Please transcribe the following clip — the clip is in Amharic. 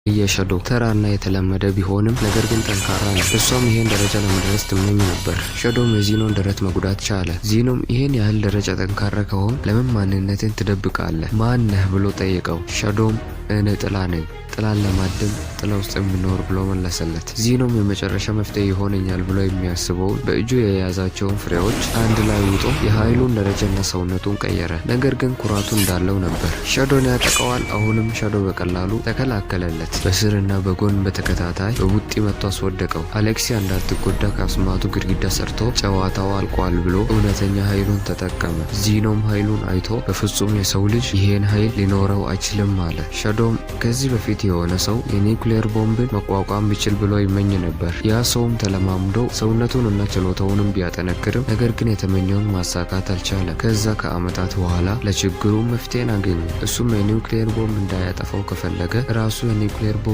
የሸዶ ተራና የተለመደ ቢሆንም ነገር ግን ጠንካራ ነው። እሷም ይሄን ደረጃ ለመድረስ ትመኝ ነበር። ሸዶም የዚኖን ደረት መጉዳት ቻለ። ዚኖም ይሄን ያህል ደረጃ ጠንካራ ከሆን ለምን ማንነትን ትደብቃለህ? ማን ነህ ብሎ ጠየቀው። ሸዶም እኔ ጥላ ነኝ፣ ጥላን ለማደም ጥላ ውስጥ የሚኖር ብሎ መለሰለት። ዚኖም የመጨረሻ መፍትሄ ይሆነኛል ብሎ የሚያስበውን በእጁ የያዛቸውን ፍሬዎች አንድ ላይ ውጦ የኃይሉን ደረጃና ሰውነቱን ቀየረ። ነገር ግን ኩራቱ እንዳለው ነበር። ሸዶን ያጠቀዋል። አሁንም ሸዶ በቀላሉ ተከላከለለት። በስርና በጎን በተከታታይ በቡጢ መቶ አስወደቀው። አሌክሲያ እንዳትጎዳ ከአስማቱ ግድግዳ ሰርቶ ጨዋታው አልቋል ብሎ እውነተኛ ኃይሉን ተጠቀመ። ዚኖም ኃይሉን አይቶ በፍጹም የሰው ልጅ ይሄን ኃይል ሊኖረው አይችልም አለ። ሸዶም ከዚህ በፊት የሆነ ሰው የኒውክሌር ቦምብን መቋቋም ቢችል ብሎ ይመኝ ነበር። ያ ሰውም ተለማምዶ ሰውነቱን እና ችሎታውንም ቢያጠነክርም ነገር ግን የተመኘውን ማሳካት አልቻለም። ከዛ ከአመታት በኋላ ለችግሩ መፍትሄን አገኘ። እሱም የኒውክሌር ቦምብ እንዳያጠፋው ከፈለገ ራሱ የኒውክሌር ቦምብ